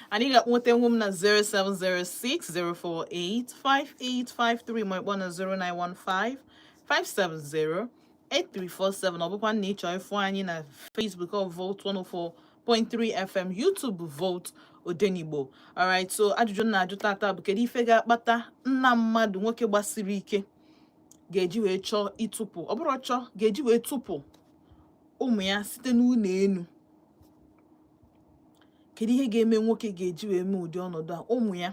Anyị ga-akpọnweta nwu m na 07060485853, ma ịkpọ na 0915 570 8347. Ọ bụkwa na ịchọ ịfụ anyị na Facebook of Volt 104.3 FM, YouTube Volt Odenigbo. Alright, so ajụjụ m na-ajụ tata bụ, kedu ife ga-akpata nna mmadụ, nwoke gbasiri ike, ga-eji wee chọọ ịtụpụ, ọ bụrụ chọọ, ga-eji wee tụpụ ụmụ ya site n'ụlọ enu? Kedu ihe ga-eme nwoke ga-eji wee mee ụdị ọnọdụ a? Ụmụ ya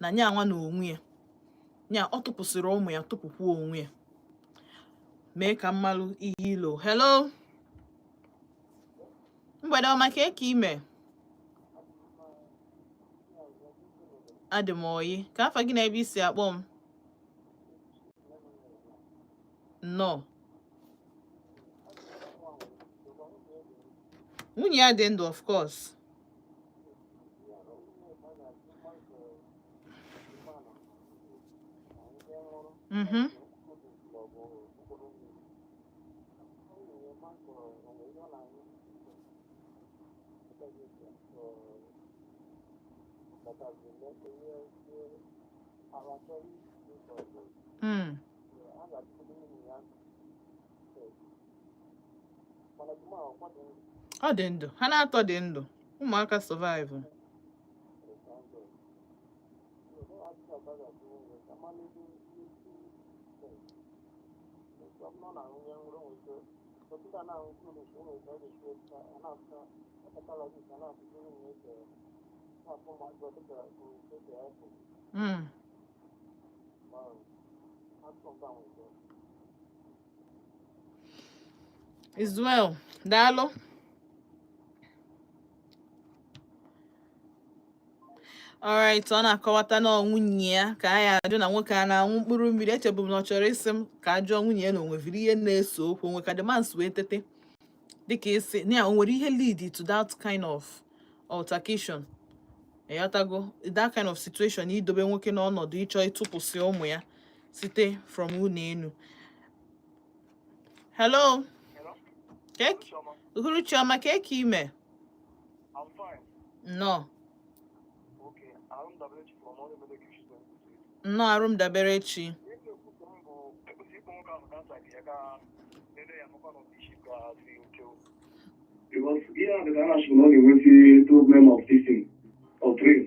na nya nwa na onwe ya, nya ọ tụpụsịrị ụmụ ya, tụpụkwuo onwe ya. Mee ka mmalụ ihe ilo. Hello, mgbede ọma. Ka eke ime? Adị m oyi. Ka afa gị na ebe isi akpọ m? Nnọọ. Nwunye ya dị ndụ, of course. Ọ dị ndụ, ha na-atọ dị ndụ, ụmụaka survive. Is well. Daalụ. Alright, ọ na-akọwata na ọ nwunye ya ka anyị ajụ na nwoke a na-aṅụ mkpụrụ mmiri. Echebu m na ọ chọrọ ịsị m ka a jụọ nwunye ya na o nweviri ihe na-ese okwu, onwe ka the man si wee tete, dịka isi na ya o nwere ihe lead to that kind of altercation, ịghọtago, that kind of situation, idobe nwoke n'ọnọdụ ịchọ ịtụpụsị ụmụ ya site from ụlọ enu. Hello. Hello? Kek Chioma. Uhuruchi ọma. Ka eke ime? I'm fine. Nnọọ. Okay. I'm WH from Only Medical. Nnọọ, arụ m dabere chi. Ihe na-ekwu ka m bụ ekwesịrị ịkpọ nwoke ahụ gaa side ya gaa lele ya makwa na isi ka dị oke. Because ihe a dịka a na-achị na ọ ga-enwezi problem of this thing of brain.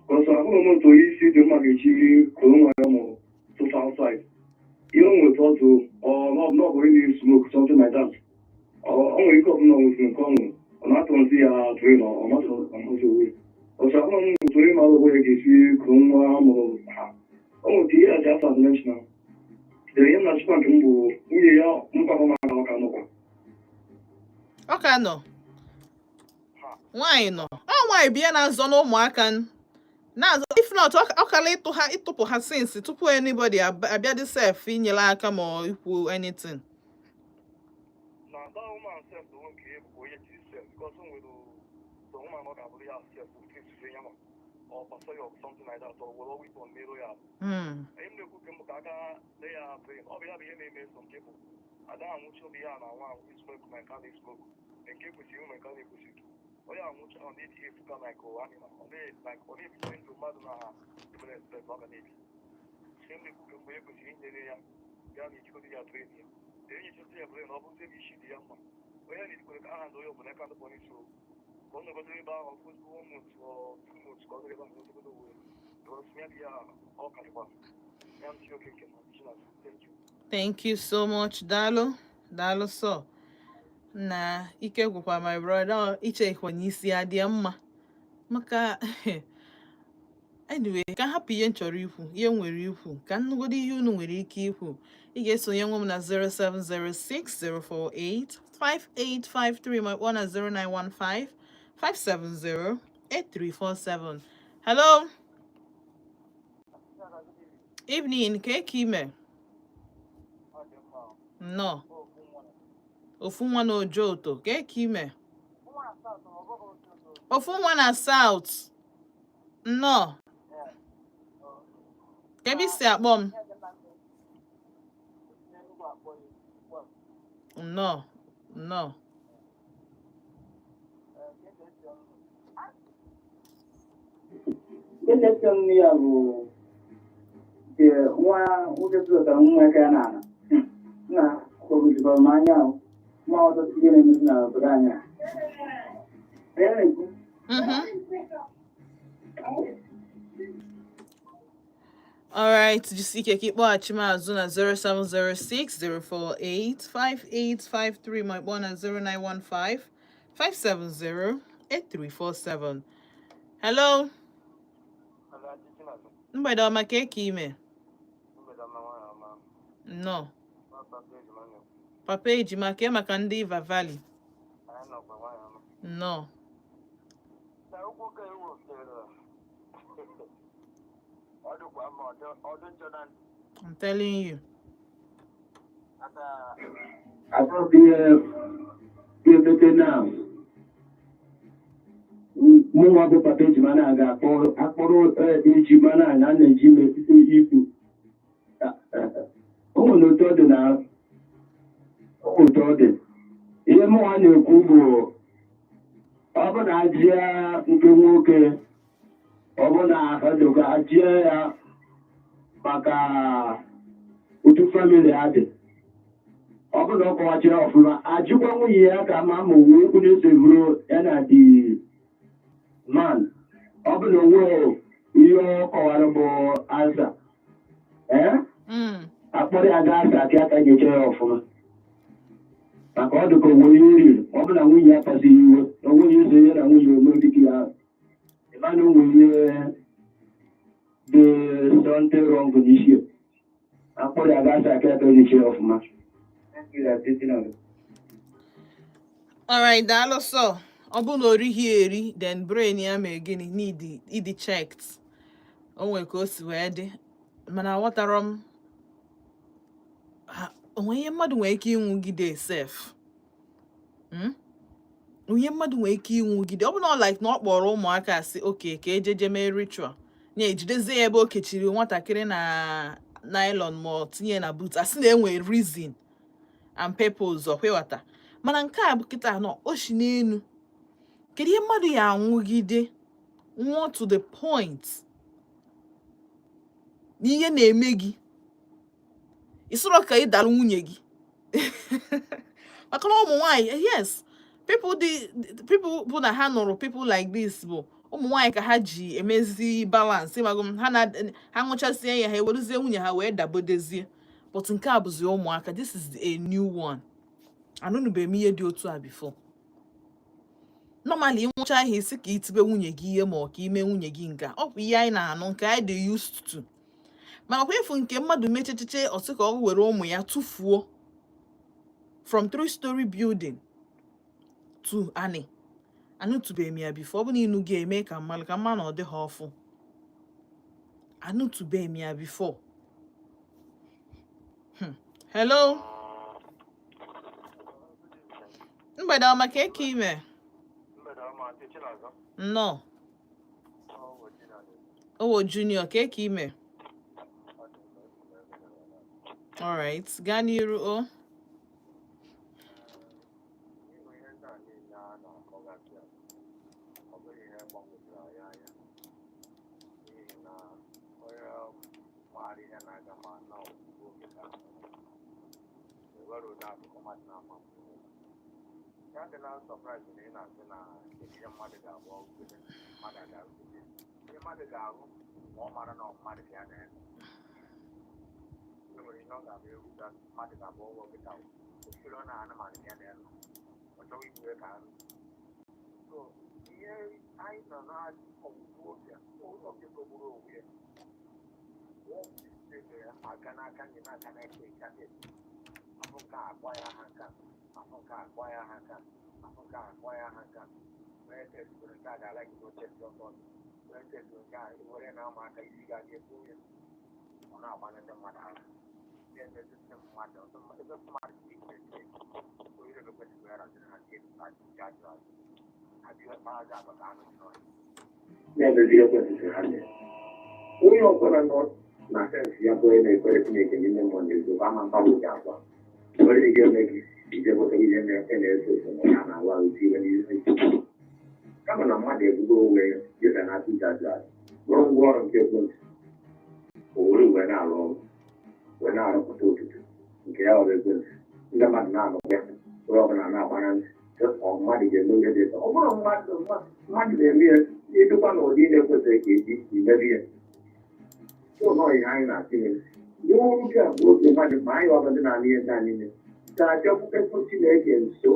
Because ahụrụ m otu onye isi dị mma ga-eji kụrụ nwa ya mụrụ tụfa outside. Ihe o nwere ọtụ ọ na ọ bụrụ na smoke, something like that. Ọ nwere ike ọbụla ọ nwụziri nke ọ nwụrụ, ọ na-atụrụzi ya brain, ọ matụrụ ọmụzi onwe. Ọsọ ahụrụ m otu onye mara onwe ya ga-esi kụrụ nwa mụrụ ha. O nwere ihe a ji afọ admention. Ihe m na-achịkwa nke m bụ nwunye ya mkpakọ maka ọ ka nọkwa. Ọ ka nọ. Nwaanyị nọ, ọ nwaanyị bụ ihe na-azọ n'ụmụaka na-azọ. If not, ọ kara ịtụ ha, ịtụpụ ha since tupu anybody abịa dị sef inyere aka ma ọ ikwu anything. Na that woman sef bụ nwoke ya bụ onye jiri sef because o nwere the woman ọ ga-abụrụ ya sef bụ nke nzuzo ya ma ọ pasọ ya or something like that, or were weapon merụ ya. Ihe m na-ekwu ka m bụ ka a gaa lee ya brain. Ọ bụ ya bụ ihe na-eme some people ada anwụchi obi ya na nwa anwụ smoke ma nke a na-esmoke, nke kwesịrị inwe, nke a na-ekwesịghị. Onye anwụcha, ọ na-eji efuka like ụwa animal, ọ like ọ na-ebikwa ndụ mmadụ na ha ebere expect ọ ga na-ebi. Ihe m na-ekwu ka mgbe e kwesịrị inyere ya ya na ejikọta ya brain ya, enyichata ya brain, ọ bụzie ebe isi dị ya mma, onye na-ejikwere ka aha na onye ọbụla aka ndị polisi o ka ọ nọgodo ebe ahụ, ọ bụzi 1 month or 2 months, ka ọ nọrọ ebe ahụ nọgodo onwe ya, because ya dị ya ọ karịkwa ya ntị oke nke na Chinasa. Thank you. Thank you so much. Daalụ, daalụ. So na ike gwụkwa my brother, ichekwa na isi ya dị ya mma maka. Anyway, ka m hapụ ihe m chọrọ ikwu, ihe m nwere ikwu, ka m nụgodo ihe unu nwere ike ikwu. Ị ga-esonye nwe m na 0706048 5853, ma kpọọ na 0915 570 8347. Hello, evening. Ka eke ime? Nnọọ. Ofu nwa na Ojoto. Ka eke ime? Ofu nwa na South. Nnọọ. Ka ebe isi akpọ m? Nnọọ, nnọọ. Echeche m ya bụ nke nwa nwoke tụlọtara nwa aka ya n'ala na kpọgidere m anya ahụ ma ọtụtụ ihe na-emezi na obodo anyị a. Onye na-ekwu? All right, jisi ike ka ịkpọghachi m azụ na 07060485853 ma ịkpọọ na 09155708347. Hello, mgbede ọma, ka eke ime? Nnọọ. Papa ejima, ke maka ndị Iva Valley. Nnọọ. Na okwu ka ewepụtara, ọ dịkwa mma, ọdụ njọ na I'm telling you. Aka. Asọmpi ihe ga-emete na mụnwa bụ papa ejima na ga-akpọ akpọrọ ejima na na-eji m ikwu o nwere otu ọ dị na o nwere otu ọ dị. Ihe mụnwa na-ekwu bụ, ọ bụ na ajịa nke nwoke, ọ bụ na ahụdogo ajịa ya maka otu family ha dị, ọ bụ na ọ kọwachara ọfụma, ajụkwa nwunye ya ka ma ma onwe okwu na-eseburu ya na the man. Ọ bụ na onwe ihe ọ kọwara bụ aza ee akpọrọ ya gaa asa aka aka nyecha ya ọfụma, maka ọ dị ka onwe ihe riri. Ọ bụ na nwunye ya kpasiri iwe na onwe ihe so ya na nwunye ome dịka ya, ịma na onwe ihe dị something wrong n'isi ya. Akpọrọ ya gaa asa aka aka nyecha ya ọfụma. Thank you. Alright, daalụ. Sọ ọ bụ na o righi eri, then brain ya mee gịnị need ịdị checked. O nwere ka o si wee dị, mana aghọtarọ m ha. Onwe ihe mmadụ nwere ike ịnwụgide sef? Onye mmadụ nwere ike ịnwụgide, ọ bụ na ọ like na ọ kpọrọ ụmụaka sị oke ka ejeje mee ritual, na-ejidezie ya ebe o kechiri nwatakịrị na nylon ma ọ tinye na boot, asị na enwere reason and purpose ọkwịghọta. Mana nke a bụ kịta nọ o si n'elu. Kedu ihe mmadụ ya anwụgide nwụọ to the point na ihe na-eme gị ịsọrọ ka ị dara nwunye gị? Maka na ụmụ nwanyị, yes, people dị, people bụ na ha nụrụ people like this bụ ụmụ nwanyị ka ha ji emezi balance. Ịmago m, ha na ha ṅụchasie ya, ha eweruzie nwunye ha wee dabodezie. But nke a bụzi ụmụaka. This is a new one. Anụnụbeghị m ihe dị otu a before. Normally, ịnwụcha ihe isi ka itibe nwunye gị ihe ma ọ ka ime nwunye gị nka, ọ bụ ihe anyị na-anụ nke anyị dị used to. Mana kwa efu nke mmadụ mechecheche ọsị ka ọ were ụmụ ya tụfuo from 3 story building to ani, anụtụbeghị m ya before. Ọ bụ na ịnụ ga-eme ka mmalụ ka mma na ọ dị ha ọfụ. Anụtụbeghị m ya before. Hello, mgbede ọma, ka eke ime? Mgbede ọma, Aunty Chinazọ. Nnọọ. Ọ bụ Chinazọ. Owo Junior, ka eke ime? Alright, gaa n'iru o. Ịhụ ihe ndị a niile a na-akọgasị a, ọ bụghị ihe gbagwojuru anyị anya, n'ihi na onye maara ihe na-aga ma na oge ka ewere ụdị akụkọ mmadụ na-ama mgbe ya dị na surprise na ị na-asị na kedu ihe mmadụ ga-abụ ọgụgide mmadụ ga-arụgide ihe mmadụ ga-arụ ma ọ mara na ọ mmadụ ka ya na-eme. E nwere ihe ọ ga-abụ ewu ka mmadụ ga-abụ ọgwụ kịta ofere na anụmanụ ka ya na-eme, ọ chọghị igbu ka anụ. So ihe anyị nọ na ọgwụgwụ oge oge tọgburu onwe ya aga n'aka ndị na-aga n'aka ịka afọ nke a akpọ ya aha nka, afọ nke a akpọ ya aha nka, afọ nke a akpọ ya aha nka. Onye testụrụ nke a ga-ala gị n'oche ọtọ, onye testụrụ nke a were na ama aka isi ga-adị ebu ya, ọ na-agbanye ndị mmadụ ara, na-emezi ndị mmadụ ebe mmadụ dị iche iche. Onye kwesịrị ya raziri ha nke ajụ ajụ ajụ maazị agbata anụ dị n'ọhịa na-emezi ihe kwesịrị ha mee. Onye ọbụla nọ na sense ya bụ onye na-ekwere Chineke n'ime mmụọ na eziokwu ama mgbagwoju agwa nwere ike eme gị ije gote ihe na-eso eso na ya na-awa ụdị ihe n'ihe, kama na mmadụ ebugo onwe ya dịka na atụ ajụ ajụ bụrụ Ngwa ọrụ nke ekwensu o were wee na-arụ ọrụ wee na-arụpụta otuto nke ya ọrụ ekwensu. Ndị mmadụ na-anọ ya, onye ọbụla na-agba na ntị, ọ mmadụ ga-eme ihe dị etu ọ bụrụ mmadụ mmadụ na-eme ya ịdịkwa n'ụdị na-ekwesịghị ka eji imebi ya. So nọọ ihe anyị na-atụnye n'oge a bụ oge mmadụ ma anyị ọbụla dị n'ala ihe ndị a niile ga-abịakwutekwu Chineke nso,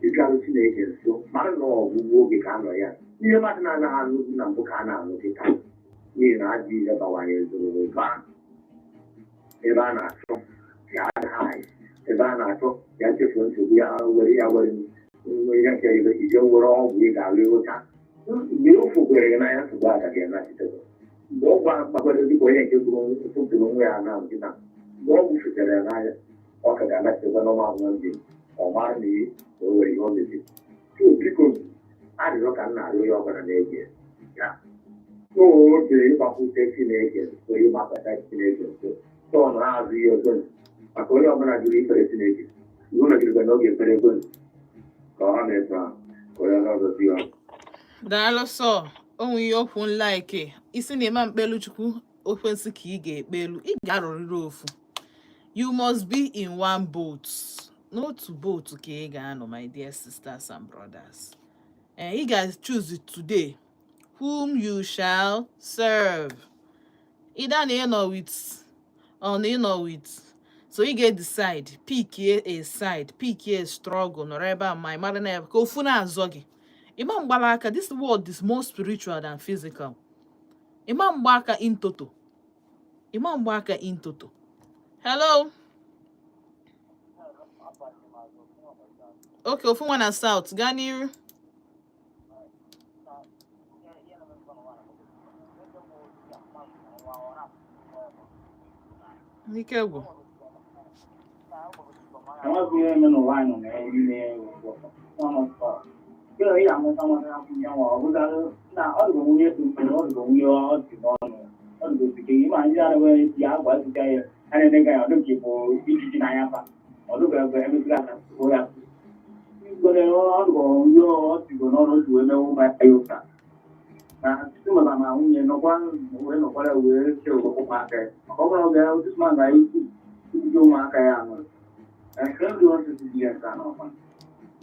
ịbịaru Chineke nso, mara na ọgwụgwụ oge ka anọ ya. Ihe mmadụ na-anaghị anụ na mbụ ka a na-anụ kịta, n'ihi na ajọ ihe bawanye zuru ụba. Ebe a na-achọ ya adaghị, ebe a na-achọ ya chefuo nsogbu ya, were ya were ihe nke ebe ije were ọgwụ ị ga-alụ ịhụcha. Mgbe o fukwere gị n'anya, nsogbu agaghị enachitekwa. Mgbe ọgwụ ahụ gbakwara, dịka onye nke gburu tụpụrụ onwe ya na nkịta, mgbe ọgwụ futere ya n'anya, ọ ka ga-anachitekwa n'ọnwa ahụ ndị ọ mara na ihe na o nwere ihe o meziri. So biko, arịrịọ ka m na-arịọ ya ọbụla na-ege ya n'oge ịgbakwute Chineke nso, ịgbakọta Chineke nso, tọọnụ azụ ihe ekwensu, maka onye ọbụla jụrụ ikpere Chineke, iwu megidere n'oge ekpere ekwensu ka ọ na-eto ahụ ka onye ọzọ si ya. Daalụ sọ. O nwe ihe okwu nlaike isi na ịma mkpelu Chukwu, okwensu ka ị ga-ekpelu. Ị ga-arụrịrị ofu. You must be in one boat, n'otu boat ka ị ga-anọ. My dear sisters and brothers, ị ga-choose today whom you shall serve, either na ị nọ with or na ị nọ with. So ị ga-decide, pick a side, pick a struggle, nọrọ ebe a ma ị mara na ebe ka ofu na-azọ gị. Ịma mgbala aka. This world is more spiritual than physical. Ịma mgba aka in toto, ịma mgba aka in toto. Hello. Okay, ofu nwa na south, gaa n'iru. Ike gwụ. Enweghị ihe eme n'ụwa anyị nọ na ya n'ime ya ị amụta nwata ya nwa ọ bụzalụ na ọ dịgo nwunye tụtụrụ, ọ dịgo nwunye ọ dị n'ọnụ, ọ dịgo sike ịma ndị a na-enwe isi agwa ezika ya a na-ene ya, ọ dịka bụ ijiji n'anya fa, ọ dịgo ebe emesịrị aka tụọ ya igwere, ọ dịgo nwunye ọ dịgo n'ọnụ o ji wee mewe ụmụaka ya ụka na tutu maka ma nwunye nọkwa wee nọkwara wee chee ụmụaka ya, maka ọ bụrụ oge ụtụtụ ma ga ikwu ndị ụmụaka ya nụrụ nke ndị ọtụtụ dị ya nke a n'ọkwa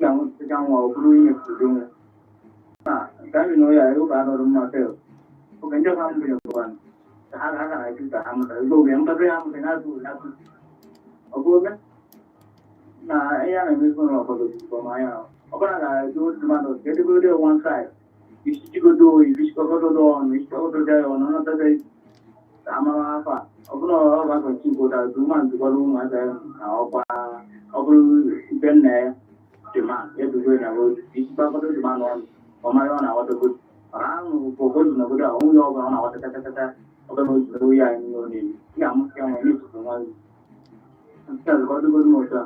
ga-amụtụcha nwa ọ bụrụ ihe furu nwa na nke anyị na ya ụka anọrọ mma sel oge ndị ọka mbụ ya ka ha ga na-eju ka ha mụtara ego oge mkpata ya mụtara na azụ ya ọ bụ ome na ihe a na-emezi n'obodo jikọ ma ya ọ bụla ga-edu otu mmadụ ka edegodo one side isichigodo oyi isikọgodo ọnụ isikọgodo ya ọnụ nọtabe ka amara afọ a ọ bụrụ ọ ga-akọchi obodo azụ ma nzikwara ụmụaka ya na ọkwa ọ bụrụ ibe nna ya dị ma ebigo na isikọgodo dị ma n'ọnụ ọ mara ọ na-aghọtago maka ahụ bụ obodo n'obodo a onwe ya ọ bụla ọ na-aghọta kachakata ọ bụla o jiri ya anyị n'ụlọ ị ga-amụsị ya nwere n'etiti nwa gị nke a ka ọ dịgodo m otu a.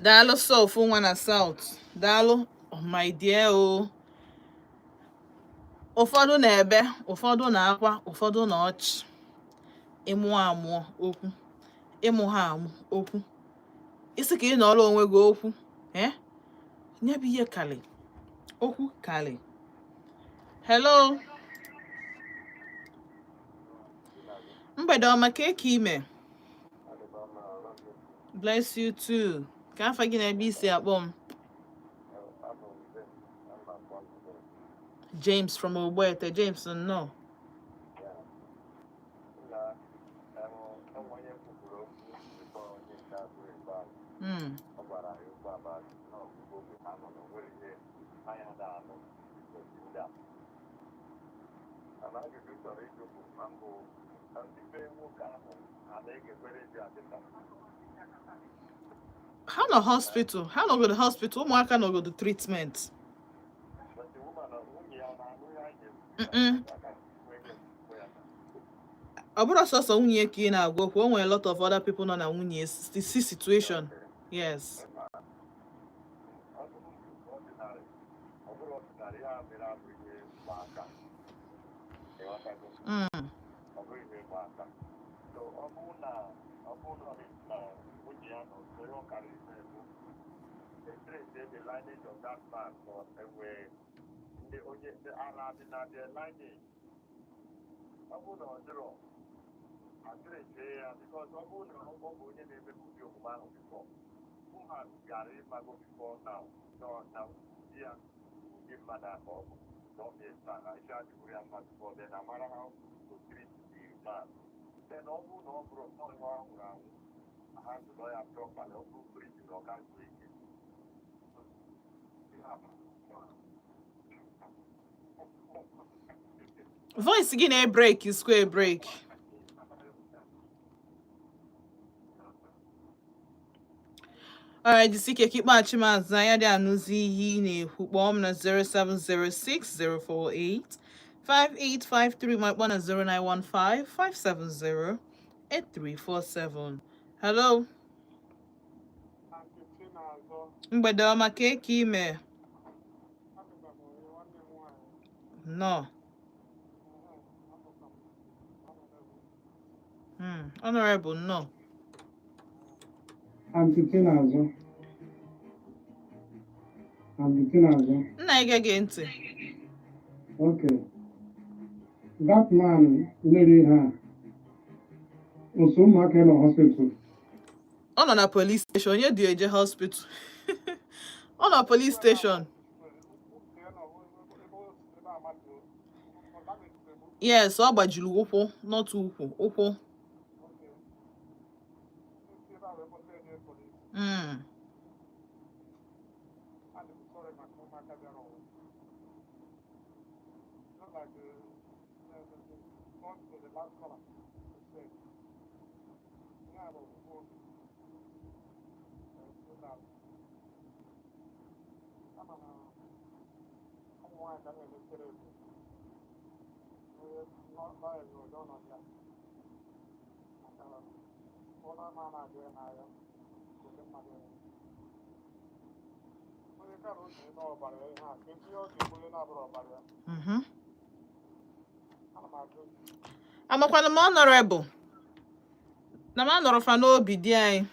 Daalụ sọ, ofu nwa na south, daalụ. Oh, my dear o, ụfọdụ na-ebe, ụfọdụ na-akwa, ụfọdụ na ọchị. Ịmụ amụọ okwu, ịmụ ha amụ okwu, isi ka ị nọrọ onwe gị okwu, eh nye bụ ihe kalị okwu kalị. Hello, mgbede ọma. Ka eke ime. Bless you too. Ka afa gị na ebe isi akpọ m? James from Ogbete. James, nnọọ. Ha nọ hospital, ha nọgodo hospital, ụmụaka nọgodo treatment. Ọ bụrụ sọsọ nwunye ka ị na-agwa okwu, o nwere a lot of other people nọ na nwunye si situation. Yes. Ala dị na the lineage. Ọ bụrụ na ọ dịrọ, adịrịchee ya, because ọ bụrụ na ọ bụ onye na-emebu ụdị omume ahụ before, woman gara ịmago before now na di ya ụdị mmadụ a ka ọ bụ na ọ ga-esa na isi adịburu ya mma before then, amara how to treat the man. Then ọ bụrụ na ọ bụrụ na onye ọ nwụrụ anwụ, handle ya properly. Ọ bụrụ prison, ọ ga zuo ike. Ya bụ, Voice gị na-ebreak, square break. Alright, jisi ike ka ịkpọghachi m azụ, anya dị anụzi ihe ị na-ekwu. Kpọọ m na 0706048 5853, ma kpọọ na 0915 570 8347. Hello, mgbede ọma. Ka eke ime nnọọ. Honorable, nnọọ. Aunty Chinazụ. Aunty Chinazụ. Nna, ige gị ntị. Okay. That man mere ihe a. O so ụmụaka nọ hospital? Ọ nọ na police station. Onye dị eje hospital? Ọ nọ police station. Yes, ọ gbajiri ụkwụ, not ukwu, ụkwụ. Amakwanụ m, honorable, na m anọrọ fa n'obi di anyị.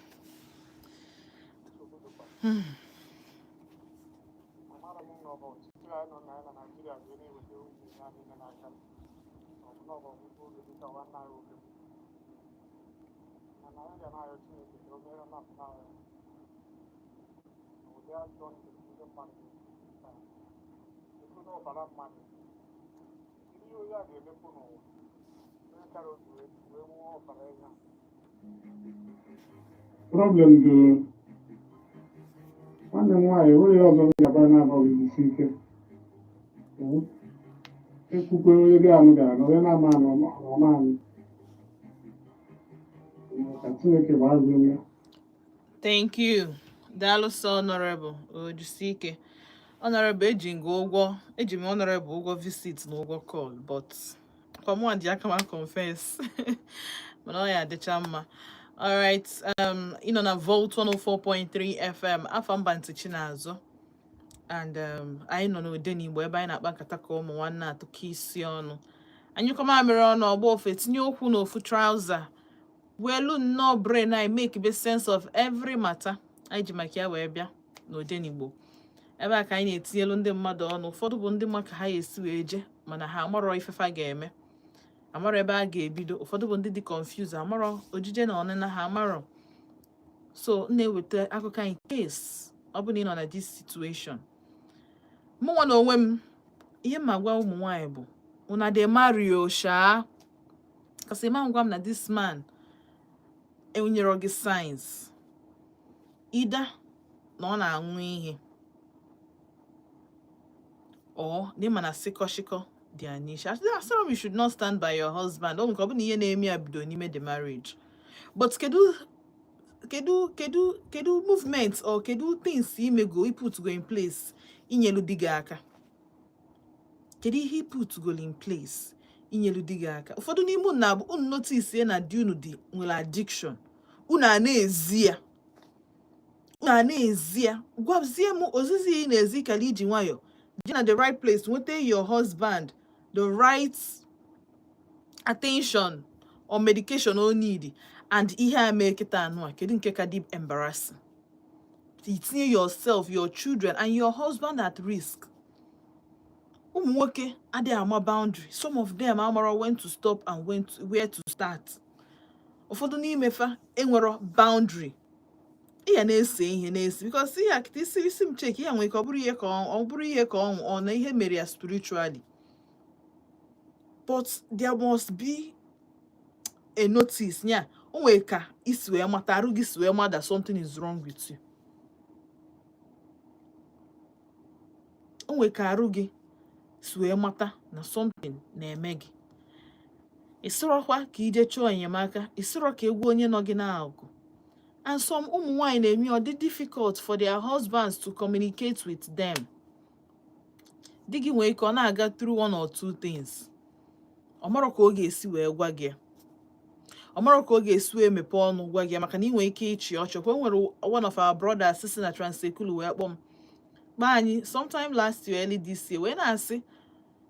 Problem dị, nwanne m nwaanyị. Enweghị ihe ọzọ m ga-agba na-abụghị isi ike. Ekwukwe, onye ga-anụ ga-anụ, onye na-ama anụ ọma anụ. Ka Chineke gbaa gị ume. Thank you. Daalụ sọ, honorable. O jisie ike. Honorable, eji m gị ụgwọ, eji m honorable ụgwọ visit na ụgwọ call, but kwa mụnwa ji aka m confess, mana ọ ya adịcha mma. Alright, ị nọ na Volt 104.3 FM. Afa m bụ Aunty Chinazụ and anyị nọ n'Odenigbo, ebe anyị na-akpa nkata ka ụmụ nwanne, atụkọ isi ọnụ, anyụkọ mamịrị ọnụ, ọgba ofe, tinye ụkwụ n'ofu trouser, welu nnọọ brain anyị make the sense of every matter anyị ji maka ya wee bịa n'Odenigbo. Ebe a ka anyị na-etinyelu ndị mmadụ ọnụ. Ụfọdụ bụ ndị ma ka ha esi wee jee, mana ha amarọ ife fa ga-eme, amarọ ebe a ga-ebido. Ụfọdụ bụ ndị dị confused, amarọ ojije na ọnịna ha amarọ. So m na-eweta akụkọ in case ọ bụ na ị nọ na this situation. Mụnwa na onwe m, ihe m ma gwa ụmụ nwaanyị bụ, una dey marry o shaa, kasi ma ngwa m na this man enyere gị signs either na ọ na-aṅụ ihe or na ịma na sịkọshịkọ dị ya n'isi. Asịrọ m you should not stand by your husband. O nwere ka ọ bụ na ihe na-eme ya bido n'ime the marriage, but kedu movement or kedu things imego, i put go in place inyelu di gị aka? Kedu ihe i put go in place inyelu di gị aka? Ụfọdụ n'ime unu na-abụ unu notice na di unu dị nwere addiction, unu a na-ezi ya, unu a na-ezi ya. Gwazie m ozizi ị na-ezi kara iji nwayọ ji na the right place nweta your husband the right attention or medication o need. And ihe a mee kịta anụ a, kedu nke ka dị embarrassing? Itinye yourself, your children and your husband at risk. Ụmụ nwoke adịghị ama boundary. Some of them amara when to stop and where to start. Ụfọdụ n'ime fa enwero boundary. Ihe na-ese ihe na-ese because ihe a kịta isi isi m check ihe nwere ike ọ bụrụ ihe ka ọ bụrụ ihe ka ọ na ihe mere ya spiritually, but there must be a notice ya. O nwere ka isi wee mata arụ gị si wee ma that something is wrong with you. O nwere ka arụ gị si wee mata na something na-eme gị. Ịsịrọkwa ka ije chọọ enyemaka, ịsịrọ ka egwu onye nọ gị n'akụkụ. And some ụmụ nwanyị na-eme ọ dị difficult for their husbands to communicate with them. Di gị nwere ike ọ na-aga through one or two things, ọ marọ ka ọ ga-esi wee gwa gị ya, ọ marọ ka ọ ga-esi wee mepee ọnụ gwa gị ya, maka na ị nwere ike ịchị ọchị. Kwa nwere one of our brothers si na Trans-Ekulu wee kpọọ m, kpaa anyị sometime last year, early this year, wee na-asị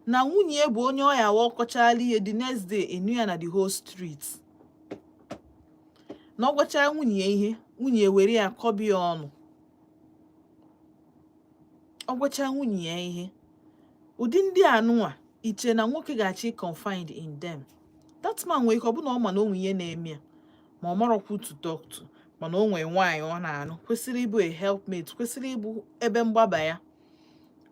na nwunye bụ onye ọya wa ọkọchala ihe, the next day enu ya na the whole street, na ọ gwachara nwunye ya ihe, nwunye were ya kọbi ya ọnụ. Ọ gwachaa nwunye ya ihe. Ụdị ndị anụnwa iche na nwoke ga-achọ confide in them? That man nwere ike ọ bụ na ọ ma na o nwe ihe na-eme ya, ma ọ marọkwu to talk to, mana o nwee nwaanyị ọ na-anụ kwesịrị ịbụ a helpmate, kwesịrị ịbụ ebe mgbaba ya,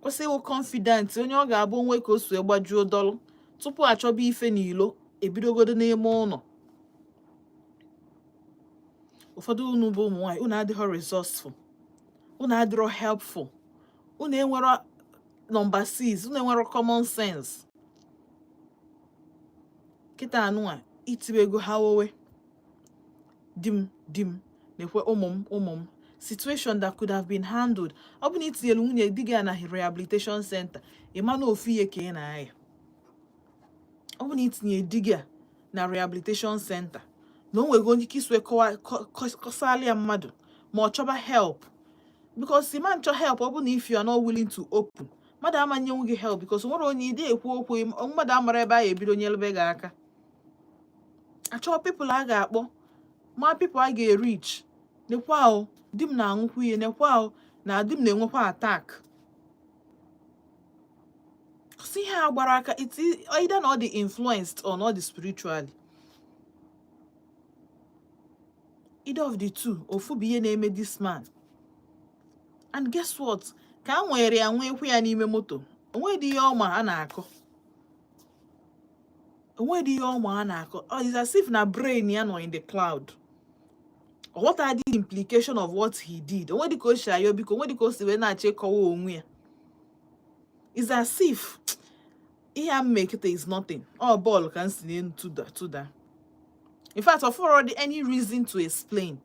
kwesịrị ịbụ confidant, onye ọ ga-abụ onwe ka o si wee gbajuo dọlụ tupu achọba ife n'ilo ebidogodo n'ime ụlọ. Ụfọdụ unu bụ ụmụ nwaanyị, unu adịghọ resourceful, unu adịrọ helpful, unu enwero number 6, unu enwero common sense. Kịta anụnwa itibego ha wowe di m, di m na-ekwe ụmụ m, ụmụ m, situation that could have been handled. Ọ bụ na itinyere nwunye di gị na rehabilitation center, ị ma na ofu ihe ka ị na-aya. Ọ bụ na itinye di gị a na rehabilitation center, na o nwego onye ike iswe kọsala ya mmadụ ma ọ chọba help, because ịma nchọ help. Ọ bụ na if you are not willing to open, mmadụ amanyenwu gị help, because nwere onye ide ekwu okwu, mmadụ amara ebe a ebido nyelebe gị aka. Achọọ people a ga-akpọ, ma people a ga-erich. Nekwa o, di m na-aṅụkwa ihe. Nekwa o, na di m na-enwekwa attack. Si ihe a gbara aka, it's either na ọ dị influenced or not dị spiritually. Either of the two, ofu bụ ihe na-eme this man. And guess what? Ka a nwere ya nwekwu ya n'ime moto, onwedị ihe ọma a na-akọ, onwedị ihe ọma a na-akọ. Oh, it's as if na brain ya nọ in the cloud. What are the implication of what he did? Onwedị ka o si ayọ biko, onwedị ka o si wee na-achọ ịkọwa onwe ya. It's as if ihe a mme kịta is nothing. Ọ bọọlụ ka m si n'elu tụda tụda. In fact, ọ fọrọ any reason to explain.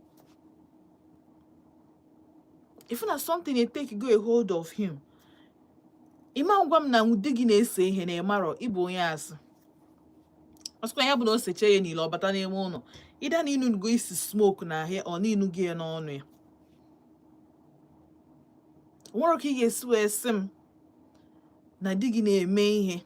If na something dey take go a hold of him, ịma ngwa m na di gị na-ese ihe na ịmarọ ịbụ onye asị. Ọsịkwa ya bụ na o seche ya niile, ọ bata n'ime ụlọ, ịda na ịnụgo isi smoke na ahịa, ọ na ịnụgo ya n'ọnụ ya. Nwere ka ị ga-esi wee sị m na di gị na-eme ihe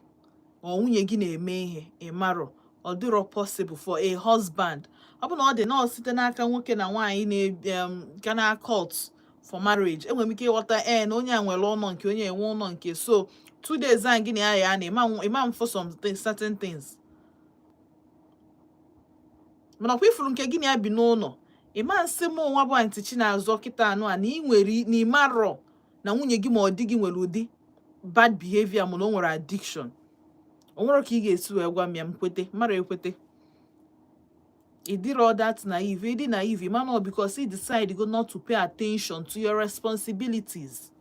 ọ nwunye gị na-eme ihe ịmarọ? Ọ dịrọ possible for a husband. Ọ bụ na ọ dị nọọ site n'aka nwoke na nwaanyị na ga na court for marriage, enwere m ike ịghọta ee na onye a nwere ụlọ nke onye enwe ụlọ nke. So 2 days a gị na ya ya na ịma mfụ some certain things. Mana ọkwa ifuru nke gị na ya bi n'ụlọ, ịma nsị mụ nwa bụ Aunty Chinazọ kịta anụ a na ị nwere na ịmarọ na nwunye gị ma ọ di gị nwere ụdị bad behavior, ma na o nwere addiction. O nwere ka ị ga-esi wee gwa m ya m kwete mara ekwete. Ị dịrọ that naive. Ịdị naive mana ọ because you decide go not to pay attention to your responsibilities,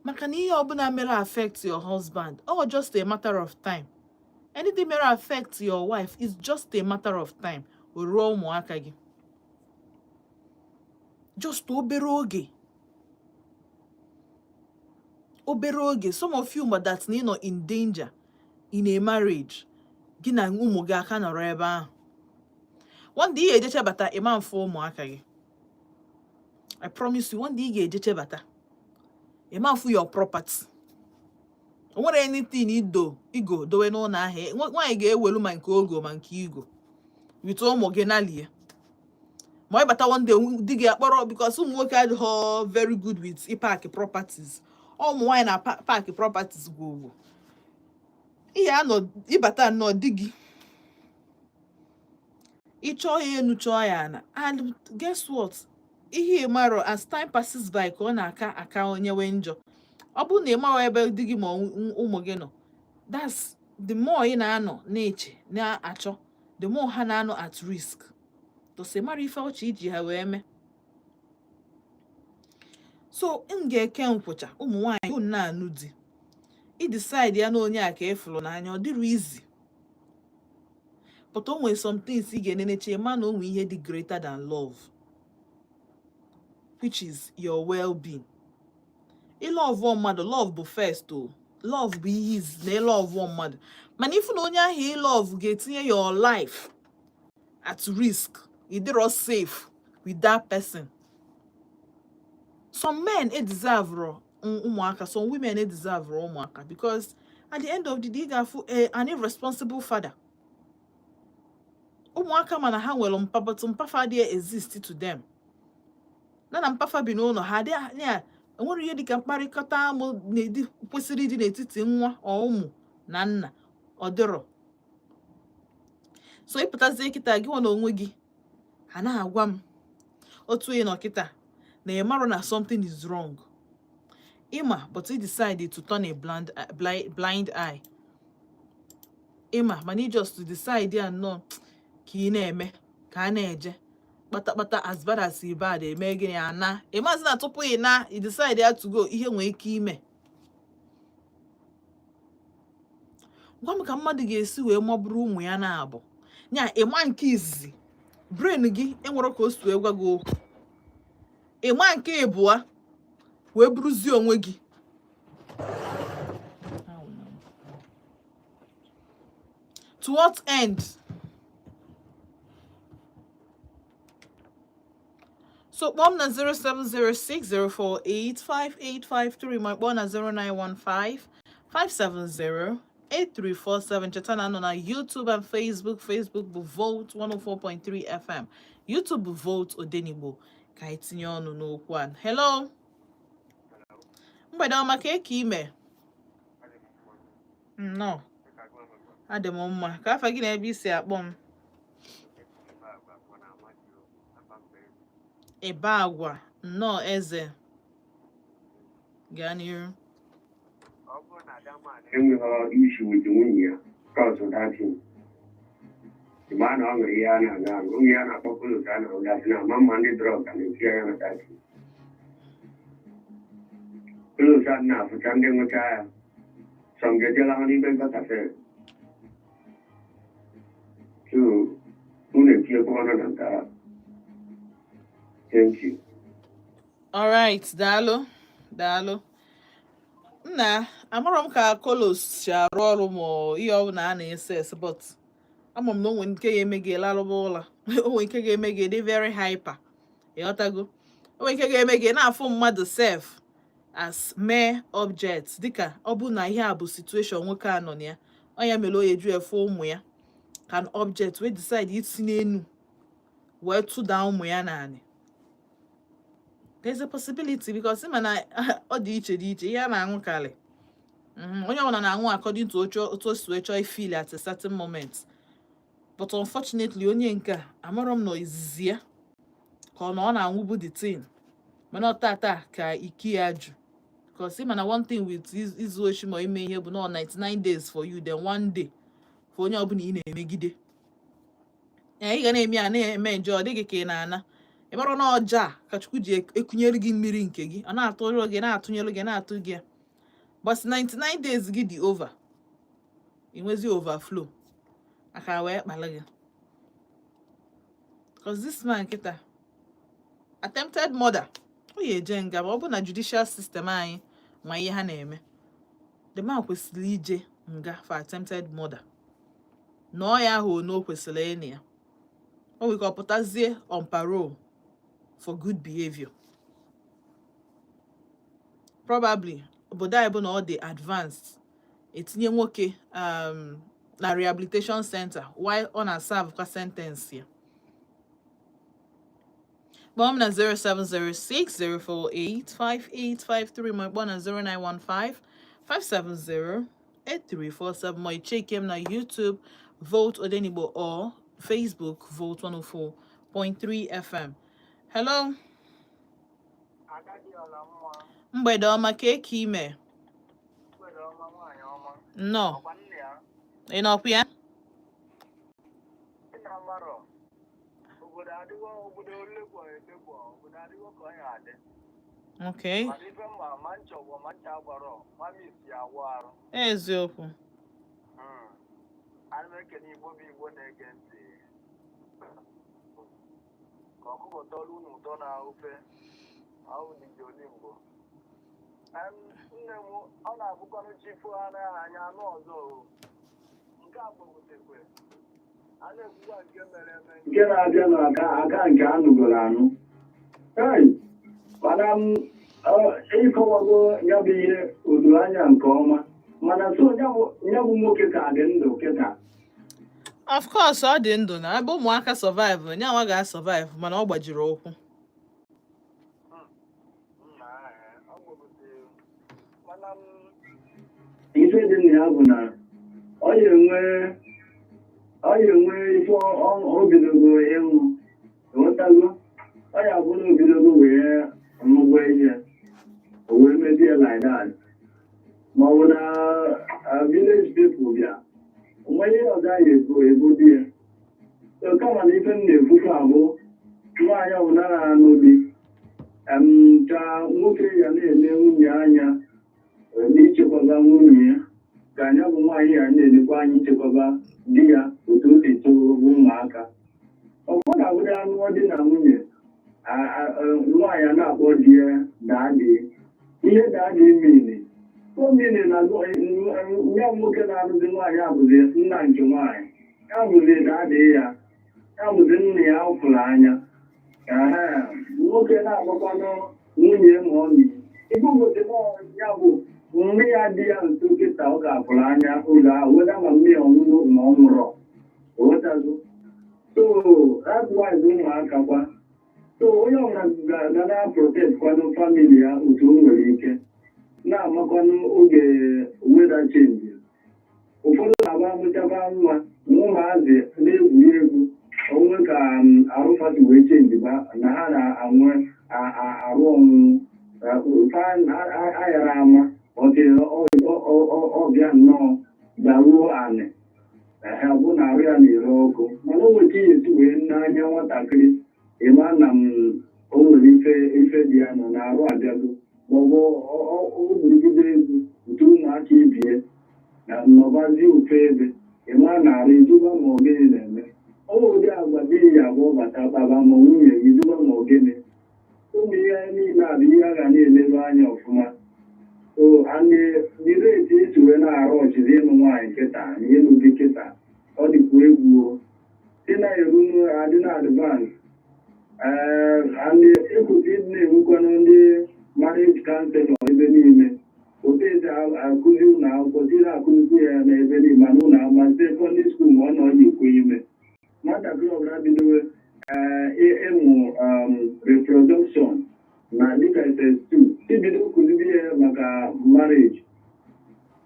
maka na ihe ọbụla mere affect your husband, or just a matter of time, anything mere affect your wife is just a matter of time o ruo ụmụaka gị. Just obere oge, obere oge. Some of you ma that na ị nọ in danger in a marriage gị na ụmụ gị aka nọrọ ebe ahụ. One day ị ga-eje chebata ịma mfe ụmụaka gị. I promise you, one day ị ga-eje chebata ịma mfu your property. O nwere anything ido igo dowe n'ụlọ ahụ, nwaanyị ga-ewelu ma nke ogo ma nke igo with ụmụ gị nalie. Ma ọ bata one day, di gị akpọrọ, because ụmụ nwoke adịghọ very good with ịpack properties. Ụmụ nwaanyị na pack properties gwogwo. Ihe anọ ịbata nnọọ di gị, ịchọọ ya enu, chọọ ya ana. And guess what? Ihe ịmarọ, as time passes by ka ọ na-aka aka onyewe njọ. Ọ bụrụ na ị marọ ebe di gị ma ụmụ gị nọ, that's the more ị na-anọ na-eche na-achọ, the more ha na-anọ at risk. Tọsị mara ife ọchị iji ha wee mee. So m ga-eke nkwụcha ụmụ nwaanyị unu na-anụ di, i decide ya na onye a ka ị fụrụ n'anya. Ọ dịrị easy, but o nwere some things ị ga-eneneche ma na o nwere ihe dị greater than love, which is your well-being. Ịlove mmadụ, love bụ first o. Love bụ ihe izizi na ịlove mmadụ, mana ifu na onye ahụ ịlove ga-etinye your life at risk, ị dịrọ safe with that person. Some men e deserve ụmụaka, some women e deserve ụmụaka, because at the end of the day, ị ga-afụ an irresponsible father. Ụmụaka mana ha nwere mpa, but mpafa adịghị exist to them. Na mpafa bi n'ụlọ ha adị ya, enwere ihe dịka mkparịkọta amụ na-edi kwesịrị ịdị n'etiti nwa ọ ụmụ na nna, ọ dịrọ. So ịpụtazie kịta, gị nwa na onwe gị ha na-agwa m otu ị nọ kịta na ị marụ na something is wrong. Ịma, but you decide to turn a blind eye. Ịma, mana ị just decide ya nnọọ ka ị na-eme ka a na-eje kpatakpata, as bad as e bad eme gịnị ana. Ịmazi na tupu ị na ị decide ya to go, ihe nwee ike ime. Gwa m ka mmadụ ga-esi wee mabụrụ ụmụ ya na-abụ nya. Ịma nke izizi, brain gị enwere ka o si wee gwa gị okwu. Ịma nke ịbụa wee buruzie onwe gị. Awụ na m. To what end? So kpọọ m na 07060485853, ma kpọọ na 09155708347. Cheta na anọ na YouTube and Facebook. Facebook bụ Volt 104.3 FM, YouTube bụ Volt Odenigbo. Ka anyị tinye ọnụ n'okwu a. Hello, mgbede ọma. Ka eke ime? Nnọọ, adị m mma. Ka afa gị na ebe isi akpọ m? Ịba agwa. Nnọọ eze, gaa n'iru. Enweghị issue with nwunye ya cause that thing. Mgbe a na ọ nwere ihe a na-aṅụ aṅụ, onye a na-akpọ kolos a na-ahụgasị na ama mma ndị drug a na-eti anya na that thing. Kolos a na-afụcha ndị nwụcha ya, some ga-ejela hụ n'ime gutter sef. So unu etinyekwa ọnụ na nke ahụ. Thank you. Alright, daalụ, daalụ nna. Amarọ m ka kolos si arụ ọrụ ma ọ ihe ọ bụla a na-ese ese, but ama m na o nwere nke ga-eme gị larụba ụla, o nwere nke ga-eme gị dị very hyper, ịghọtago? O nwere nke ga-eme gị na-afụ mmadụ sef as mere object. Dịka ọ bụ na ihe a bụ situation nwoke a nọ na ya, ọ ya mere o ya eju efe ụmụ ya ka an object, wee decide isi n'enu wee tụda ụmụ ya naanị. There's a possibility, because ịma na ọ dị iche dị iche ihe a na-aṅụkarị. Onye ọbụla na-aṅụ according to otu o si wee chọọ feel at a certain moment. But unfortunately, onye nke a, amarọ m na izizi ya ka ọ na ọ na-aṅụbu the thing, mana ọ tata ka ike ya jụ, because ịma na one thing with izu oshi ma ime ihe bụ na ọ 99 days for you, then one day for onye ọbụla ị na-emegide. Ee, ị ga na-eme ya, na-eme njọ, ọ dịghị ka ị na-ana. Ị mara na ọja a ka Chukwu ji ekunyere gị mmiri nke gị, ọ na-atụrụ gị, na-atụnyere gị, na-atụ gị ya, but 99 days gị dị over, ị nwezi overflow aka wee kpala gị. Because this man kịta, attempted murder, ọ ya eje nga ma ọ bụ na judicial system anyị ma ihe ha na-eme. The man kwesịrị ije nga for attempted murder. Nọọ ya ahụ ono o kwesịrị ịnị ya, o nwere ka ọ pụtazie on parole for good behavior probably. Obodo anyị bụ na ọ dị advanced, etinye nwoke na rehabilitation center while ọ na-serve kwa sentence ya. Kpọọ m na 07060485853, ma kpọọ na 09155708347, ma icheke m na YouTube, Volt Odenigbo, or Facebook, Volt 104.3 FM. Hello. Mgbede ọma, ka eke ime? Mgbede ọma, nwaanyị ọma. Nnọọ. Ọkwa nne ya. Ị nọkwa ya? Ị na-amarọ. Obodo adịgo, obodo olegbo elegbo, obodo adịgo ka ọ ya adị. Mana ife mma ma nchọgwọ ma ncha agbarọ, ma misi awụ arụ. Eziokwu. Ana m ekene Igbo bụ Igbo na-ege ntị. Ka ọkụkọ tọrọ unu ụtọ na ofe ahụ dịji olimbo. Nne m, ọ na-abụkwanụ chi fo anaghị anya anụ ọzọ o. Nke a gbagotekwe. A na-ekwukwa nke mere eme. Nke na-abịa n'aka aka nke anụgoro anụ. Ei, mana m ịkọwago ya bụ ihe odo anya nke ọma, mana so ya bụ nwoke ka dị ndụ kịta? Of course ọ dị ndụ, na ebe ụmụaka survive, nyanwa ga-survive, mana ọ gbajiri ụkwụ. Nna, ọ gbagote. Mana m Ife dị na ya bụ na ọ ya enwe ife o bidogo ịṅụ, ịghọtago? Ọ ya bụ na o bidogo wee ṅụgwa ihe, o wee mebie like that, ma ọ bụ na village people bịa onwe ihe ọ gaghị ebo ebo di ya. So kama na ife m na-ekwukwa abụ, nwaanyị ọbụla na-anụ di, ka nwoke ya na-ele nwunye anya n'ichekwaba nwunye ya, ka anya bụ nwaanyị ya na-elekwa anya ichekwaba di ya otu o si too ụmụaka. Ọfọ na-abụda anụ di na nwunye, nwaanyị a na-akpọ di ya daddy. Ihe daddy mini o mini na ya nwoke na-alụzi nwaanyị abụzi nna nke nwaanyị ya, bụzi daddy ya, ya bụzi nna ya fụrụ anya. Ehe, nwoke na-akpọkwanụ nwunye ma ọ mị ibu gosi na ya bụ nne ya dị ya nso kịta, ọ ga-afụrụ anya oge ahụ, weda ma nne ya ọnwụrụ ma ọ nwụrọ, ghọtago? So likewise ụmụaka kwa. So onye ọbụla ga na protect kwanụ family ya otu o nwere ike, na-amakwanụ oge weather change. Ụfọdụ na-agba amụchaba nwa ma ụmụazị na-egwuri egwu, onwe ka arụfati wee change ba na ha na-anwe arụ ọnwụnwụ ayara ama ọbịa nnọọ daruo anị. Ehe, ọ bụ na arụ ya na-ere ọkụ, mana o nwere ka ihe esi wee n'anya nwatakịrị ịma na m o nwere ife ife dị ya nọ na-arụ abịago, maọbụ o gwurugide egwu nke ụmụaka ibie na nnọbazi ofe ebe ịma na arụ ijuba ma ọ gịnị na-eme. Ọ bụ ụdị agwa di ya abụọ bata kpaba, ma nwunye gị juba ma ọ gịnị. Ụmụ ihe niile a bụ ihe a ga na-eleru anya ọfụma. So and the rate esi wee na-arụ ọchịchị ịnụ nwaanyị kịta na ịnụ di kịta, ọ dịkwa egwu o. Si na-eru adị na advance, ee, and ekwesị ịdị na-enwekwanụ ndị marriage counselor ebe niile, otu esi akụzi ụlọ akwụkwọ si na-akụzikwa ya n'ebe niile, ma n'ụlọ ma secondary school, ma ọ nọ ya ekwe ime nwatakịrị ọbụla bidowe ịmụ reproduction na dịka SS2, ibido kụzibi ya maka marriage,